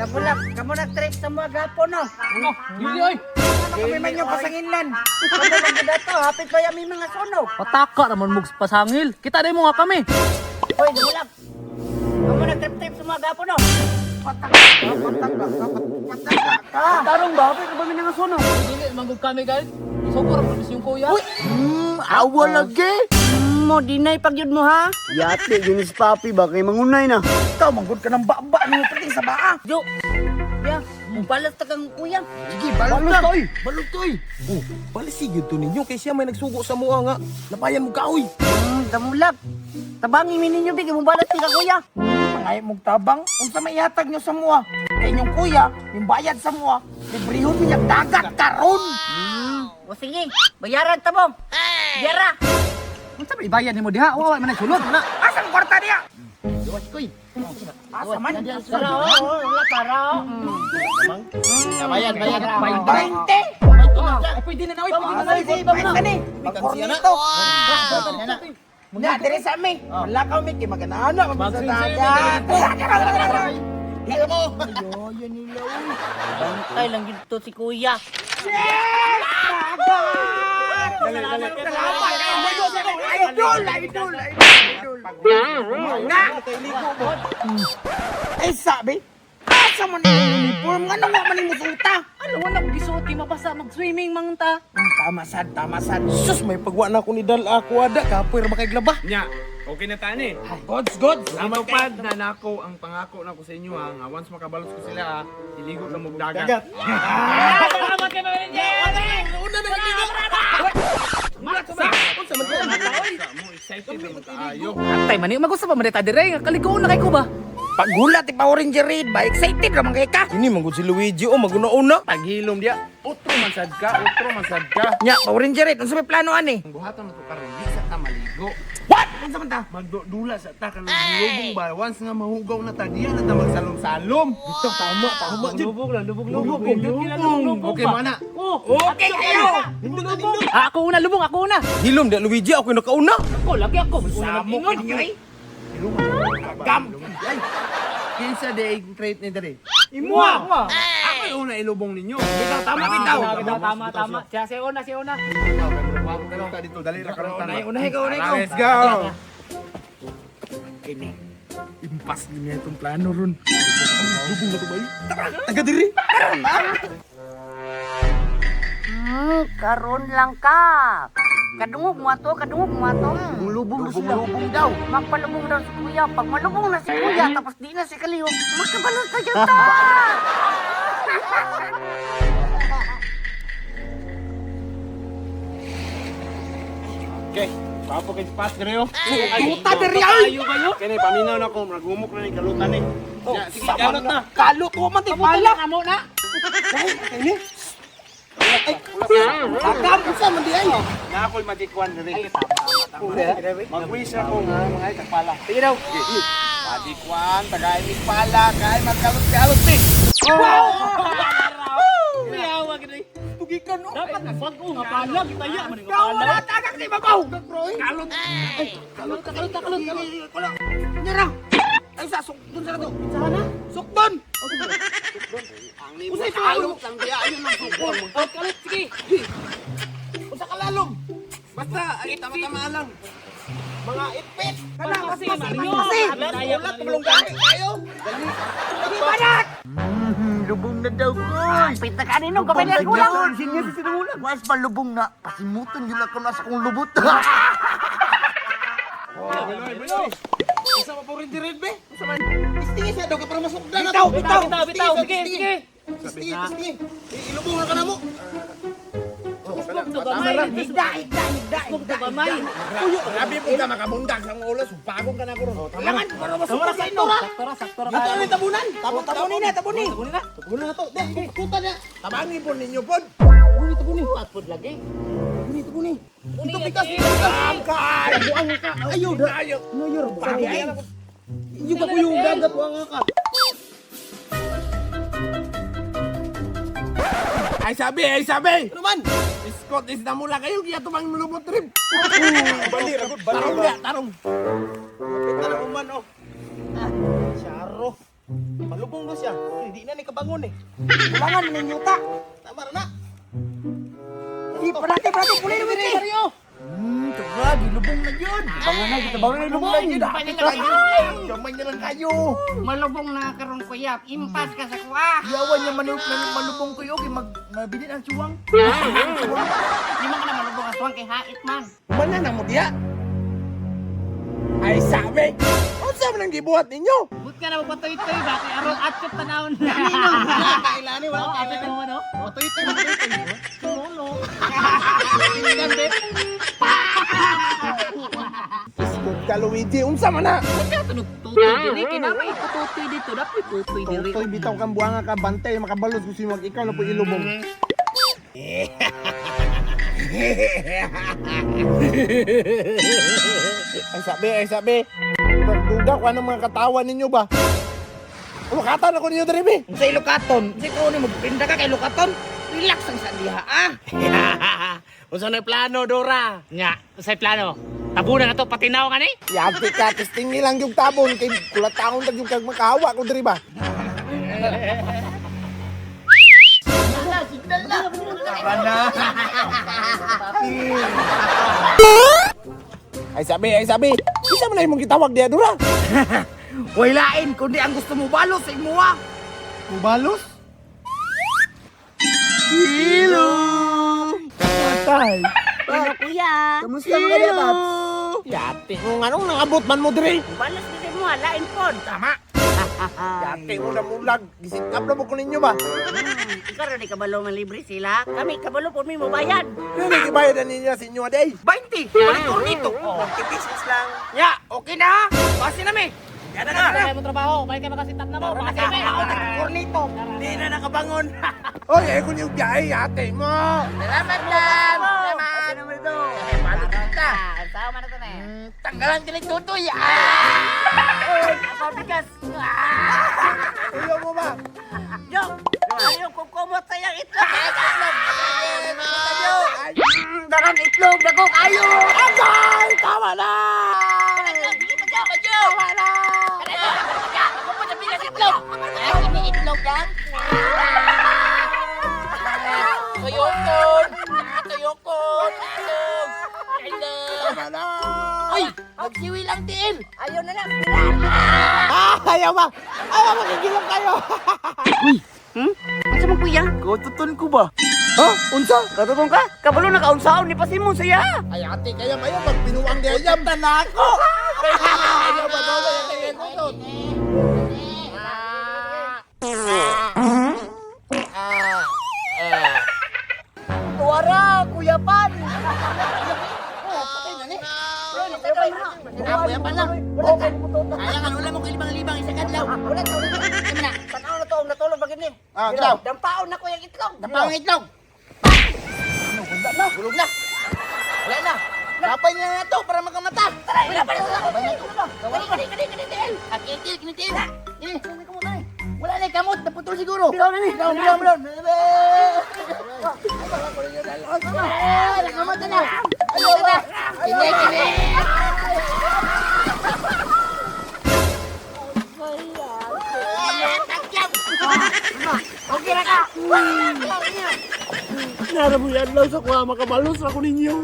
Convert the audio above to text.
Damulak, kamo nag-trip sa mga gapo no. Ano? Dili oy. Ano kami man yung pasanginlan? Kamo man gud ato, hapit pa yami mga sunog. Pataka raman mug pasangil. Kita day mo nga kami. Hoy, damulak. Kamo nag-trip-trip sa mga gapo no. Tarong ba? Hapit ba mi nga sunog? Dili man gud kami guys. Isugor ra yung kuya. Awa lagi. Mo dinay pagyud mo ha. Yate yun si papi ba kay mangunay na. Ikaw, manggod ka ng baba nung pating sa baa. Jo. Ya, mubalas ta kang kuya. Sige, balot ka. oy. Balot to, oy. Oh, balisig yun to ninyo kay siya may nagsugo sa mua nga. Labayan mo ka, oy. Damulak. Tabangi mi ninyo bigay mubalas ti ka kuya. Pangay mong tabang, unsa may ihatag nyo sa mua? Kay inyong kuya, yung bayad sa mua, librehon niya dagat karon. O sige, bayaran ta mo. Yara. Unsa ba ibayad nimo diha? Wa man sulod na. Asang kwarta niya? Asa man? Para oh, wala para oh. Bayad, bayad. 20! Ay, pwede na na, oy, pwede na na. Pwede na ni. Magkornito. Na, dire sa mi. Wala ka mi kay maganana ka sa dagat. Mo. Bantay lang yun to si kuya. Idol, idol, idol. Na. Ay sabi, asa man yung uniform? Nga nang man yung musuta? Ano wala ko gisuot kay mabasa mag-swimming man ta. Tama sad, tama sad. Sus, may pagwa na ako ni Dal ako ada kapoy ra ba kay glaba. Nya, okay na tani. Gods, gods. Natupad na nako ang pangako nako sa inyo ha. Nga once makabalos ko sila ha, iligo na mong dagat. Salamat kay Mama Ninyo. Mo excited na mo kaayo. Atay man, magusto pa man ta dire, kaligoon na kay ko ba? Paghulat ti Power Ranger Red ba? Excited ra man kay ka. Kini man gud si Luigi oh maguna-una. Paghilom diya, utro man sad ka, utro man sad ka. Nya, Power Ranger Red, unsa may plano ani? Ang buhaton na to karon, di sa ta maligo. What? Unsa man ta? Magdudula sa ta kanang lubong ba? Once nga mahugaw na ta, diya na ta magsalom-salom. Bitaw tama, tama jud. Lubog lang, lubog, lubog. Lubong. Okay mo na. Oh, Okay kayo. Ah, ako una lubong, ako una. Hilom da Luigi ako yung nakauna. Ako lagi ako. Una Samo mag-ingon. ninyo eh. Gam. Kinsa di ang create ni dere? Imua. Ako yung una ilubong ninyo. Bitaw tama bitaw. Tama, tama, tama. Siya, siya una, siya una. Karon ta dito, dali ra karon ta. Unahin ko, unahin ko. Let's go. Kini. Impas niya itong plano ron. Lubong na to bay. Taga diri. Karon lang ka. Kadungog mo ato, kadungog mo ato. Lubong na sila. Lubong daw. Magpalubong daw si kuya. Pag malubong na si kuya, tapos di na si Kaliw, makabalot na dyan ta. Okay, papo kay pas dere oh. Tuta diri ay. Ayo kayo. Kini paminaw na ko, nagumok na ni kalutan ni. Ya, sige, kalot na. Kalot wa man ti Pala pala. kamo na. Agam unsa man di ay? Na ako'y magic one dere. Ay, tama, tama. Mag-wish ako nga mga ay tagpala. Sige daw. Magic one, tagay mig pala, kay magkalot-kalot ni. Miyawa gid. Tugikan no. Dapat na bag-o nga pala gitaya man nga Daw pala. wala tagak si babaw. Kalot. Kalot, kalot, kalot, kalot. Wala. Nyara. Ay sa sukdon sa to. Sana? Sukdon. Ang nimo kalot lang diya ayon lang sukon. Oh, kalot sige. Usa ka lalom. Basta ay tama-tama lang. Mga ipit. Kana Kasi, mas Mario. kasi. Ulat malunggani kayo. Di banat. Lubong na daw ko. Pita ka nino, kamay na kulang. Sinya si sinulag. Was pa lubong na. Pasimuton yun ako na sa kong lubot. Buloy, buloy. Isa pa po rin diri be. Unsa man? Istingi siya daw ka para masukdan na Bitaw, to. bitaw. Bitaw, bitaw. Sige, sige. Istingi, istingi. Ilubong na ka na mo. Usbong to gamay. Higda, higda, higda. Usbong to gamay. Grabe po ka makabundag sa ulo, sumpagong ka na ko ron. Langan para masukdan sa ino. Sakto ra, sakto ra. Dito ang tabunan. Tabo tabuni na, tabuni. Tabuni na. Tabunan na to. Di, kuta niya. Tabangi po ninyo pod. Tabuni, tabuni. Patpod lagi. Tabuni, tabuni. Ito pikas, Tabuni. ito pikas. Kay. Buang ka. Ayo, da. Ayo. Noyor, pagi ay. Iyo ka ko yung dagat wa nga ka. Ay sabi, ay sabi. Ano man? Scott is namula kayo kaya tumang mulubot trip. Bali, ragot, bali. Tarong dia, tarong. Kapit na naman man, oh. Charo. Malubong na siya. Hindi na ni kabangon eh. Kulangan ninyo ta. Tama ra na. Di parati parati puli na wiki. Tara, gilubong na yun. Bangon na, kita bangon na, lubong na yun. Gamay na lang kayo. Malubong na karon kuya. Impas ka sa kuha. Yawan niya malubong ko yun. Okay, mabilin ang suwang. Di man ka na malubong ang tuwang kay hait man. Mana na mo diya? Ay sabi. Unsa man ang gibuhat ninyo? But ka na magpatuloy-tuloy ba? Kay aron at kat tanawon na. Wala kailani, wala Oo, kailani. ate mo no? Matuloy-tuloy, matuloy-tuloy. Lolo. Iskot ka Luigi, unsa man na? Ikaw tunog tutoy diri kay namay tutoy dito, dapat tutoy diri. Tutoy bitaw kang buwanga ka bantay makabalot kung sino ikaw na po ilubong. Ay sabi, ay sabi. Pagduda ko anong mga katawan ninyo ba? Lukatan ako ninyo diri be. Sa Ilocaton, si ko ni magpinda ka kay Ilocaton. Relax ang sa diha ah. Unsa na plano, Dora? Nya, usay plano. Tabunan na to patinaw ka ni. Yati ka, testing nilang yung tabon kay kulataon tag yung kag makahawa ko diri ba. Ay sabi, ay sabi. Isa man na imong gitawag diya Dora. Way lain kundi ang gusto mo balos sa imuha. Kubalos? Hello! Patay. Hello kuya. Kamusta mga diya, Paps? Yati mo nga nung nangabot man mo diri. Balas ni mo lain pod. Tama. Yati mo na mulag. Gisit up na mo ko ninyo ba? Ikaw rin kabalo man libre sila. Kami kabalo po mi mo bayad. Ano gibayad na ninyo sa inyo aday? 20. Balik ko nito. Oh, pesos lang. Ya, okay na. Basi na mi. Yan na na. Kaya mo trabaho, balik ka makasitat na mo. Basi me. Ako nagkornito. Di na nakabangon. Oy, ay ko niyo biyahe, yati mo. Salamat lang. Salamat. Balot kita. Sama na to na. Tanggalan din tutoy. Ah! Ako bigas. Uyo mo ba? Yo, ayaw ko kumot sa iyang itlog. Ay, Dagan itlog, dagok ayo. agay! Tama na! Tuyokon. Tuyokon. Tama na! Ay, magsiwi lang tiil. Ayaw na lang. Ah, ayaw ba? Ayaw, makikilap kayo! Unsa man kuya? Katuton ko ba? Ha? Unsa? Katutong ka? Kabalo na kaunsaon ni Pasimon siya. Ay, ate, kaya mayo magpinuang di ayam. Tanako! Ayaw ba ba? Tuwara, Kuya Pan. Kuya Pan lang. Kaya nga, wala mo kay libang-libang isa kadlaw. Wala to. Tanaw na to, natulog ba gini? Ah, kilaw. Dampaon na ko yung itlog. Dampaw ang itlog. Wala na. Tulog na. Wala na. Kapay na na to para makamata. Tara, wala pa na. Kani, kani, kani, kani, tiil. Ah, kinitil, kinitil. Kini. Wala na kamot, naputol siguro. Bilaw na ni. Bilaw, bilaw, bilaw. Ah, nakamata na. Ayaw na. Kini, kini. Okay na ka. Naramuyan lang sa kuha, makabalos ako ninyo.